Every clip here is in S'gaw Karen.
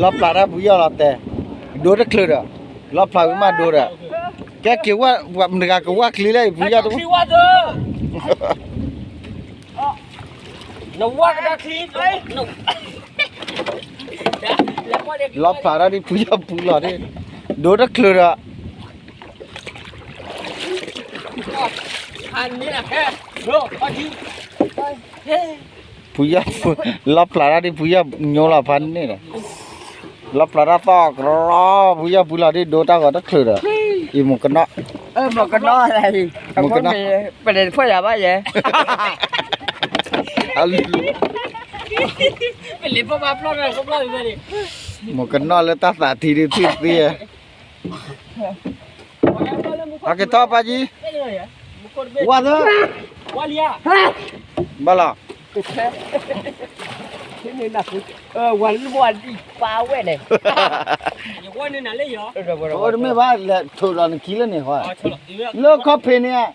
လီဖျးတၢ်ဖုယီၢ်လီၤတဲာ်, ဒိတချုးဒီး, လီဖျးဝံၤမးဒိဒီး, ကဲက့ၤဝဲ, မတၤတဂၤကဝၢ်ချံလဲၣ် ဖုယီၢ်တ, လီဖျးတၢ်ဒ်ဖုယီၢ်ဖုလီၤဒ်, ဒိတချုးဒီး, ဖုယီၢ်ဖု, လီဖျးတၢ်ဒ်ဖုယီၢ်ညိလီၤဖးန့ၣ်ဒီး, လီဖျးတၢ်သီၣ်ကရီ, ဖုယီၢ်ဖုလီၤဒ်ဒိတၢ်ဂီၤတချုးဒီး, အံၤမုၢ်ကနီၣ်, မုၢ်ကနီၣ်, ပလဲၤတဖၣ်ယၤဘၣ်ယဲ, မုၢ်ကနီၣ်လၢတၢ်သးထံဒ်သ့ၣ်သ့ၣ်, ဟဲက့ၤထီၣ်ပၢ်ကံ, ဝါသၢ, ဘၣ်လီၤ, ဝါလၢဝါဒံးပာ်ဝဲန့ၣ်, အိၣ်တမ့ၢ်ဘၣ် လဲၤထုးလီၤနခံလၢန့ၣ်ဃီ, လၢခီဖံးန့ၣ်,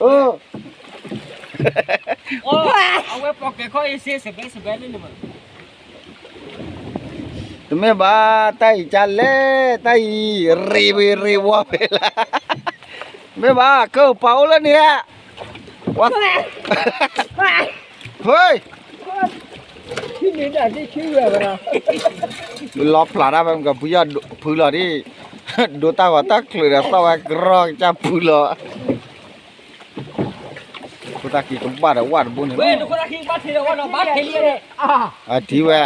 အၢ အဝဲပီၣ်ကဲခီအ့စ့စဘဲစဘဲလၢန့ၣ်မး, တမ့ၢ်ဘၣ်, တၢ်အံၤကလဲၣ်, တၢ်အံၤ, ရ့ဝ့ၤရ့ဝီၤဖဲလၢ, မ့ၢ်ဘၣ်, ကပာ်အိၣ်လၢန့ၣ်ဧါ, ဝါ, ဟ့, လီဖျးတၢ်ဖဲမ့ၢ်ကဖုယီၢ်ဖုလီၤဒ်, ဒိတၢ်ဂီၤတၢ်ချုးဒီးသီၣ်ဝဲကရီကစၢ်ဖုလီၤ. ခိၣ်တၢ်ခံကဘၣ်ဒီးဝၣ်တဘိန့ၣ်, အထံဝဲ,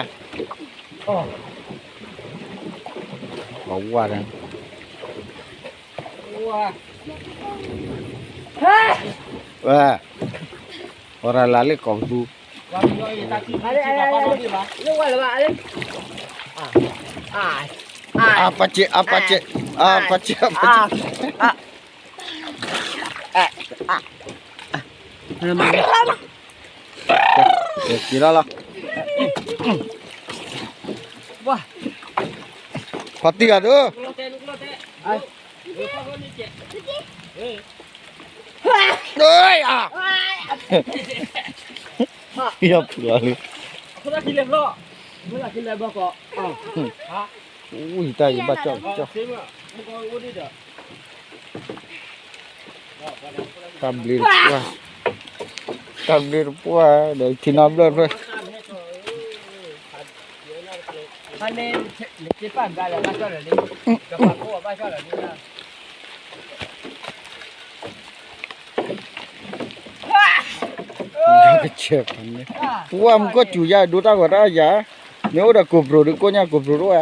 အဝၣ်ဒီး, ဝဲ, ဝဲရၤလးလၢကိးပသူ, အပၢ်စ့ၣ်, အပၢ်စ့ၣ်, အပၢ်စ့ၣ်, အပၢ်စ့ၣ်, က့ၤလီၤလီၤ, ဖီတံၢ်ဂၤဒၢ, ယီၢ်ဖုလီၤလံ, အူယတၢ်ယဘၣ်ကၠီၣ်ကၠီၣ်, တၢ်ဘျ့တပှၢ်, တၢ်ဘျ့တပှၢ်ဒီးထံနီဘျၢၣ်ဖျၢၣ် ကဆဲးဖးန့ၣ်, ပှၢ်မူကီၢ်စူၤယါ ဒိတၢ်ဂီၤတၢ်ယၤ, မ့ၢ်အိၣ်ဒီး GoPro ဒုးကိၣ်ညါ GoPro တအိၣ်ဝဲ,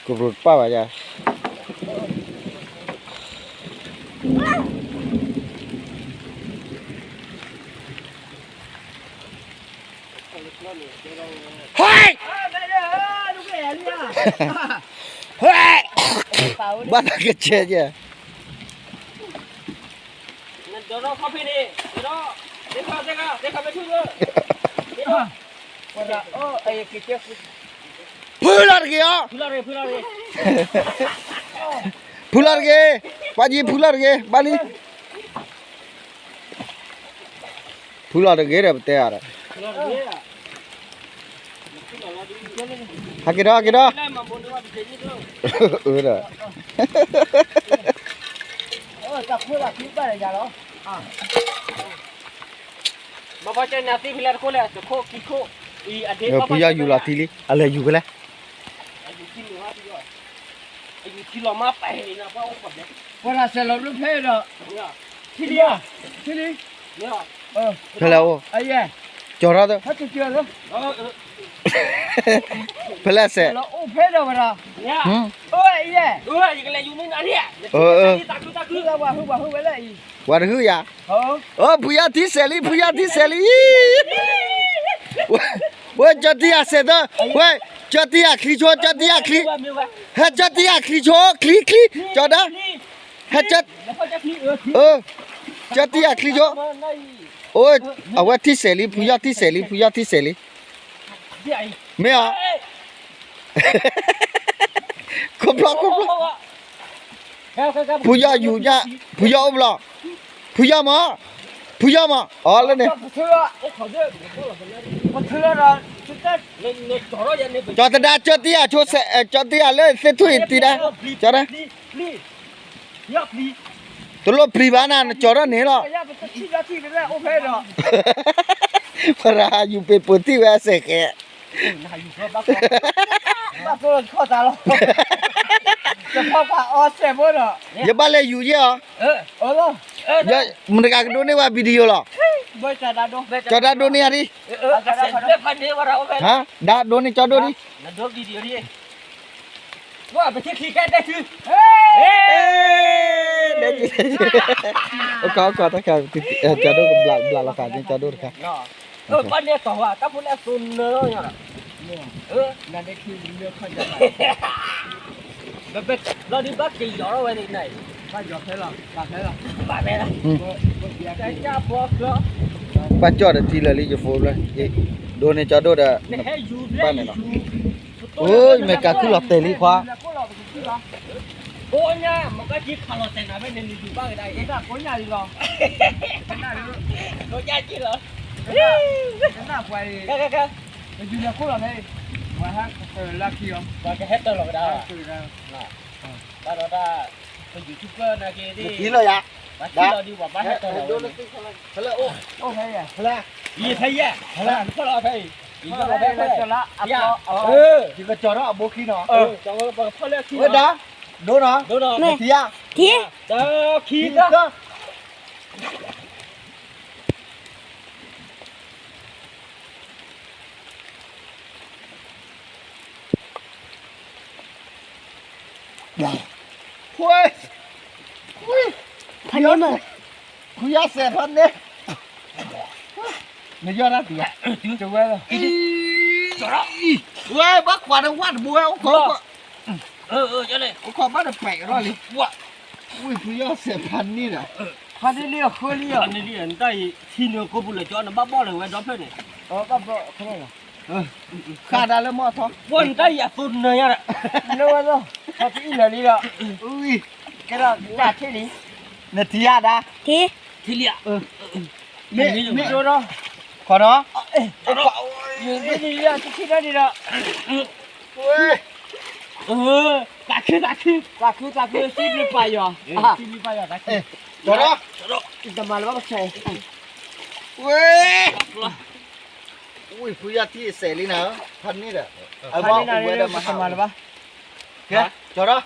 GoPro တပၣ်ဘၣ်ယါ. ဟဲ, ဟဲ, ဘၣ်သးကဆဲးကဲ, ဖုလီၤတဂ့ၤအီၤ, ဖုလီၤတဂ့ၤ, ပၢ်ကံ ဖုလီၤတဂ့ၤ, ဘၣ်လံ. ဖုလီၤတဂ့ၤဒီး ပတဲအါဒီး, ဟဲက့ၤဒီး ဟဲက့ၤဒီး, အၢဒီး, ဖုယီၢ်ယူၤလီၤထံလံ အလဲၤယူၤဖဲလဲၣ်. ပှၤတၢ်ဆဲးလီၤဘျုးဖဲဒီး, ထံလံ, ထံလံ, ဖဲလဲၣ်အိၣ်, ကၠီၤထီၣ်သၢ, ဖဲလဲၣ်စဲး, အိၣ်ဖဲဒီးဝဲဒီး, ဝဲတဟုၣ်ယၤ, ဖုယီၢ်ထံဆဲးလံ ဖုယီၢ်ထံဆဲးလံ, ဝဲကၠီၤတံၢ်အစဲးသၢ, ဝဲ, ကၠီၤတံၢ်အချံဆိ ကၠီၤတံၢ်အချံ, ဟဲကၠီၤတံၢ်အချံဆိ ချံချံ, ကၠီၤဒၣ်, ဟဲ, ကၠီၤတံၢ်အချံဆိ, အိၣ်, အဝဲထံဆဲးလံ ဖုယီၢ်ထံဆဲးလံ ဖုယီၢ်ထံဆဲးလံ, မ့ၢ်ဧါ, ခိၣ်ဖျီၣ်ခိၣ်ဖျီၣ်, ဖုယီၢ်ယူၤညါ, ဖုယီၢ်အိၣ်ဘျီ, ဖုယီၢ်မး, ဖုယီၢ်မး အီၤလၢန့ၣ်, ပထလီဒီး ကၠီတဒါကၠီတံၢ်အဆိ ကၠီတံၢ်အလၢသ့ၣ်ထူၣ်အံၤတံၢ်ဒါ, ကၠီတဒါ, တလိၣ်ပျံၤဘၣ်နၤ နကၠီထီၣ်န့ၣ်လီၤ, ပရၤယူၤပ့ၤပိာ်ထံၣ်ဝဲအစဲးဃဲ, ယဘၣ်လဲၤယူၤယဲၢ်အီၤ, မတဂၤကဒိးန့ၢ်ဝဲ video လီၤ, ကၠီတဒါဒိးန့ၢ်ယၤဒံး, ဒါဒိးန့ၢ်ကၠီဒိၣ်ဒံး, ကၠီဒိၣ်ကဘျးလီၤဃာ်န့ၣ် ကၠီဒိၣ်တခါ, ဘၣ်ကၠီၣ်ဒီးထံလၢာ်လံ ယဖိဘျီ, ဒိးန့ၢ်ကၠီဒိၣ်ဒီး ဘၣ်န့ၣ်လီၤ, ယမ့ၢ်ကးခုၣ်လီၤတဲာ်လံခွါ, ဘၣ်ဒီးတၢ် ပယူၤထူၣ်ပၢၢ်နာ်က့ၤဒ်, နထံၣ်လီၤယၤ, ဘၣ်ထံၣ်လီၤဒ်ပှၤဘၣ်ဟဲတီၤလီၤဝဲန့ၣ်, ဖဲလဲၣ်အိၣ်, ဖဲလဲၣ်, ယဖဲယဲၢ်, ဖဲလဲၣ်, ဖဲလဲၣ်, ယကကၠီၤထီၣ်အဘိခံနီၤ, ဝဲဒၣ်, ဒိနီၤ, ဒိနီၤ, ထံၣ်ယၤ, ထံၣ်, ဖဲန့ၣ်မ့ၢ်, ဖုယီၢ်စဲးဖဲန့ၣ်, နယီၢ်တၢ်တံၢ်, ဝဲ, ဝဲဘၣ်ကွၢ်ဒီးဝၣ်တဘိဝဲ အိၣ်ခိး, အိၣ်ခိးဘၣ်တပဲာ်ကရီလံ, ဝံၤဖုယီၢ်စဲးဖဲန့ၣ်ဒီး, ဖဲန့ၣ်လံအဃၢလံအီၤ, နတၢ်အံၤထံနုာ်ကိးပူၤလၢာ်ကၠီ နဘၣ်ဘီၣ်လၢၤဝဲဒီဖျၢၣ်န့ၣ်, ဘၣ်ဘီၣ်, ဃၣ်ဒၣ်လၢမီၢ်ထီ, ဝဲနတၢ်အံၤအသိနၢၤညါဒီး, လၢဝဲလီၤ, ခီပအံၣ်လၢာ်လံဒီး, ကဲလီၤတၢ်ထံၣ်လံ, နထံၣ်ယၤဒၣ်, ထံၣ်လံ, မ့ၢ်, မ့ၢ်ဒိဒီး, ခီနီၤ, ယထံၣ်ဒၣ်န့ၣ်ဒီး, သးခု, သးခု, သးခု, သးခု, သးခု, သးခု, သးခု, တမၤလၢၤဘၣ်ပဆဲး, ဝဲ, ဝံၤဖုယီၢ်ထံၣ်အစဲးလံနၤ, ဖးန့ၣ်ဒီး, အဝဲအိၣ်ဝဲဒီးမၤဟးလၢၤဘၣ်, ကဲ, ကၠီဒီး,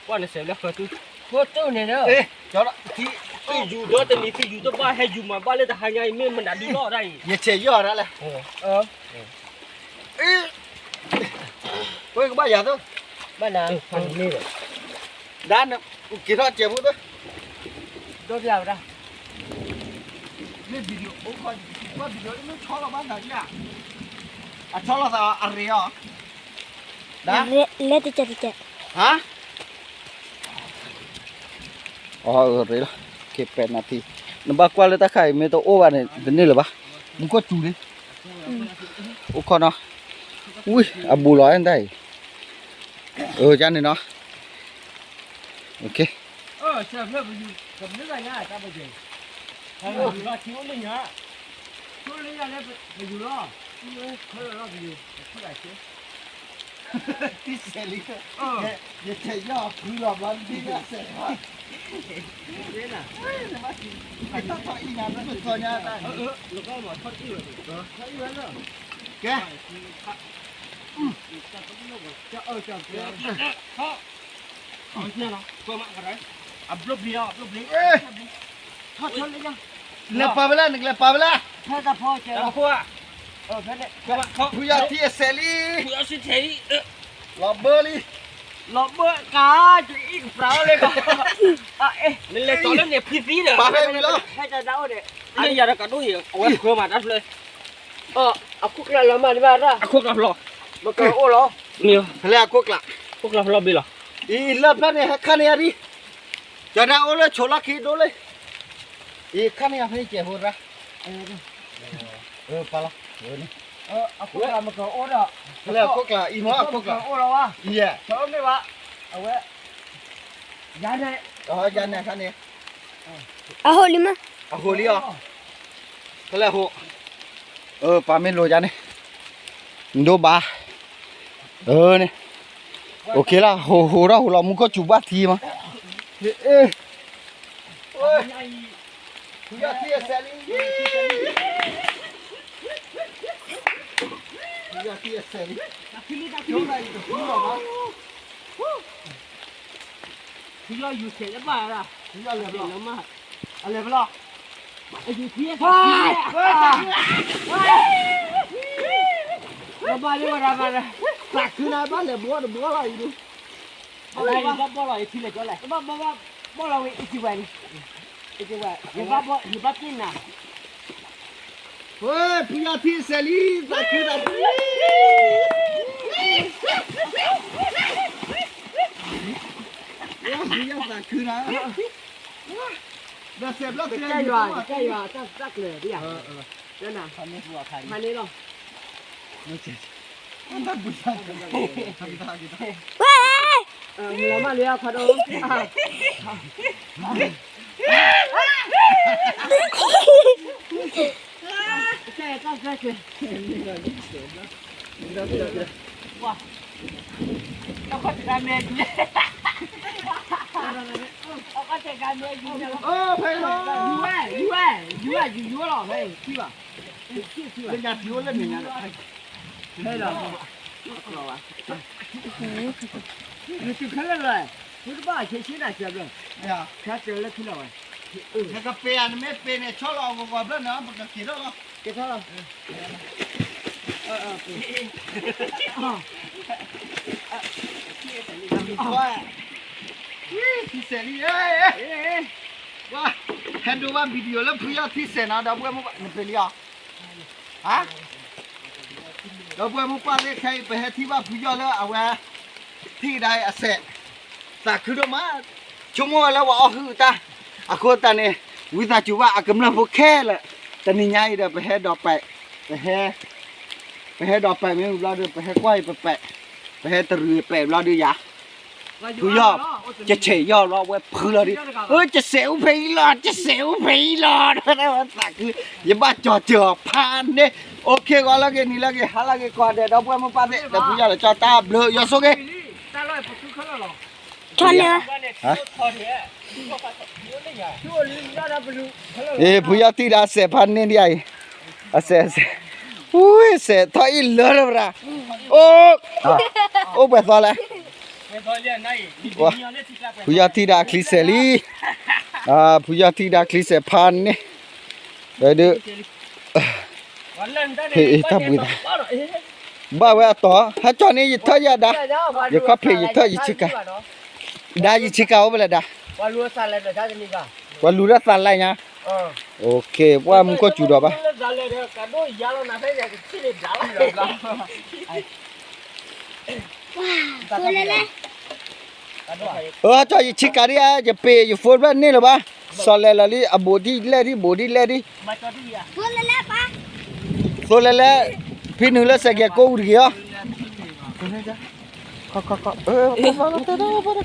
ကွၢ်နစဲးလၢဃၢတူၢ်, ဃၢတူၢ်န့ၣ်ဒီး, ကၠီဒီး, သံယူၤဒီးတနံၤသံယူၤတဘၣ်ဟဲယူၤမၤဘၣ်လၢတဟါညါအံၤ မ့ၢ်မနုၤဒုလီၢ်ဒၣ်အံၤ, ယဆဲးယီၢ်ဒၣ်လဲၣ်, ဝဲကဘၣ်ယၤသိး, ဘၣ်နၤ, ဒၣ်န, က့ၤထီၣ်စဲးဖိသိး, ဒိပျၢ်ဝဲဒၣ်, မ့ၢ် video အိၣ်ခိး, ကွၢ် video မ့ၢ်ဆီလီၤဘၣ်သးဒ်, အဆီလီၤသးအရ့အီၤ, ဒၣ်, လဲၤတကဲးတကဲး, ဟါ, အရ့လီၤ, ကဲပဲာ်နၤထံ, နဘၣ်ကွၢ်လၢတၢ်ခါအံၤမ့ၢ်တအိၣ်ဘၣ်န့ၣ် တန့ၢ်လၢၤဘၣ်, မူကီၢ်စူၤလံ, အိၣ်ခိးနီၤ, ဝံၤ အဘူးလီၤတၢ်အံၤ, အၢ ကန့ၣ်နီၤ, တံၢ်စဲးလံ, ယဆဲးယီၢ်ဖုလီၤဘျီ တံၢ်စဲးလံ, ထီၣ်ထီၣ်အံၤနၤ နကစီညါတၢ်, ကဲ, အဘျီဘျီ, လဲၤပာ်ဝဲလၢ နကလဲၤပာ်ဝဲလၢ, ဖုယီၢ်ထံအစဲးလံ, လီၤဘၢလံ, လီၤဘၢကါ, ယအံၣ်ကပြးလၢကီး, နလဲၤကၠီလၢန့ၣ်ဖံသံဒီး, ပာ်ဖဲမံၤလီၤ, အယၤတကးဒိၣ်အံၤ အဝဲဃၢမးတၢ်ဖျၢၣ်, အခိၣ်ကျးလီၤမးဒ်ဘၣ်ရၣ်, အခိၣ်ကျးဖျီ, မကအိၣ်လီၤ, မ့ၢ်, ဖဲလဲၣ်အခိၣ်ကျး, အခိၣ်ကျးဖျီဘ့ၣ်လီၤ, အံၤလၢဖျၢၣ်န့ၣ် ဟဲခါန့ၢ်ယၤဒံး, ကၠီဒၣ်အိၣ်လၢဆိးလီၢ်ခံဒိၣ်လံ, အံၤခါန့ၢ်ယၤဖဲန့ၣ်ကဲးဖိရၣ်, ပာ်လီၤ, ဖဲလဲၣ်အခိၣ်ကျး, အံၤမ့ၢ်အခိၣ်ကျး, အံၤ, ယၤန့ၣ်, ယၤန့ၣ်ခါန့ၣ်, အဟိလံမး, အဟိလံအီၤ, ဖဲလဲၣ်အဟိ, ပာ်မ့ၢ်လိၤယၤန့ၣ်, နဒိးဘၣ်, အၢန့ၣ်, အိၣ်ခ့လၢ ဟိးဟိးထီၣ်ဟိးလီၤမူခိၣ်စူၤဘၣ်ထံမး, ဖုယီၢ်ယူၤဆဲးလၢဘၣ်, ဖုယီၢ်လဲၤဘၣ်, အလဲၤဘၣ်လီၤ, ယူၤထံ, ဘၣ်လၢဝဲဒၣ်ဘၣ်လၢ, သးခုနၤဘၣ်လဲၤဘှီတဘှီလီၤအံၤဒု, ဘၣ်ဘှီလီၤအံၤထံလဲၤကၠီလဲၣ်, ဘၣ်ဘှီလီၤဝဲအံၤထံဝဲန့ၣ်, အံၤထံဝဲ, ယဘၣ်ဘှီယဘၣ်ပ့ၢ်နၤ ဝဲ ဖုယီၢ်ထံၣ်စဲးလံ, သးခုသးခု, ဖုယီၢ်သးခုနၤ, ဒီးစဲးဘျီကဲယွၤ, ကဲယွၤတၢ်တၢ်ကျၢၤဒ်ယၤ, ဖဲန့ၣ်လီၤ, ဝဲ မၤလၢအခီဒိၣ် နကပ့ၤဧါ, နမ့ၢ်ပ့ၤန့ၣ် ဆီလီၤအဂီၤဂီၤဘျီန့ၣ် ပကက့ၤထီၣ်လီၤ, က့ၤထီၣ်လီၤ, ထံၣ်စဲးလံ, ဟဲဒိးဘၣ် video လၢဖုယီၢ်ထံၣ်စဲးနီၤ ဒီပုၢ်ဝဲၢ်မိၢ်ပၢ် နပ့ၤလံအီၤ ဒီပုၢ်ဝဲၢ်မိၢ်ပၢ်သ့ၣ်ခဲအံၤ ပဟဲထံၣ်ဘၣ်ဖုယီၢ်လၢအဝဲ ထံၣ်ကဒါအံၤအစဲး, သးခုဒိၣ်မး, ဆိကမိၣ်ဝဲလၢပှၤအီၣ်ဟုၣ်တၢ်, အဃိသတးန့ၣ် ဝံသးစူၤဘၣ်အကမျၢၢ်ဖိခဲလၢာ်, တနံၤညါအံၤဒီး ပဟဲဒိးပဲး, ပဟဲ, ပဟဲဒိးပဲးမ့ၢ်ဘျီဒီး ပဟဲကွၢ်အံၤပပဲး, ပဟဲတရံးပဲးဘျီဒီးယၤ ဖုယီၢ်, ကဆဲးယီၢ်လီၤဝဲဖုလီၤဒုး, အၢ ကစဲးအူဖဲအံၤလီၤ, ကစဲးအူဖဲအံၤလီၤ, သးခု, ယဘၣ်ကၠီၤစၢၤအီၤဖးန့ၣ်, အိၣ်ခ့ဂီၤလၢက့ၤနံၤလၢက့ၤ ဟါလၢက့ၤကိးဂၤဒဲး ဒီပုၢ်ဝဲၢ်မိၢ်ပၢ်သ့ၣ် ဒီးဖုယီၢ်လၢကၠီတၢ်ဘျုးယွၤဆိၣ်ဂ့ၤ, ထီၣ်လၢ အ့ ဖုယီၢ်ထံၣ်ဒၣ်စဲးဖးန့ၣ်ဒ်အံၤ, အစဲး, အစဲး, ဝံစဲးထီၣ်အံၤလၢလၢပရၤ, အိၣ်, အိၣ်ပှဲၤသီလဲၣ်, ဖုယီၢ်ထံၣ်ဒၣ်ချံစဲးလံ, ဖုယီၢ်ထံၣ်ဒၣ်ချံစဲးဖးန့ၣ်, ဝဲဒုး, ဟ့ၣ်တၢ်ဘှံးသး, ဘၣ်ဝဲအတီၤ ဟဲကၠီန့ၣ် ယထၢၣ်ယၤဒါ, ယခီၣ်ဖံးယထၢၣ်ယဆံးကၤ, ဒါယဆံးကၤအိၣ်ဖဲလဲၣ်ဒါ, ပှၤလူၤတၢ်သးလဲညါ, အိၣ်ခ့ ပှၢ်မူခိၣ်စူၤဒီးဘၣ် အၢ ကၠီယဆံးကၤဒံးဧါ ယပ့ၤယ phone ဖျၢၣ်န့ၢ်လၢၤဘၣ်, စီၤလဲၤလီၤလံ အဘူးဒံးလဲၣ်ဒံး ဘူးဒံးလဲၣ်ဒံး, သိလဲၤလဲၣ်, ဖံနုာ်လၢစဲးကဲးကိးအူတဂ့ၤအီၤ, ခီခီခီ, အၢ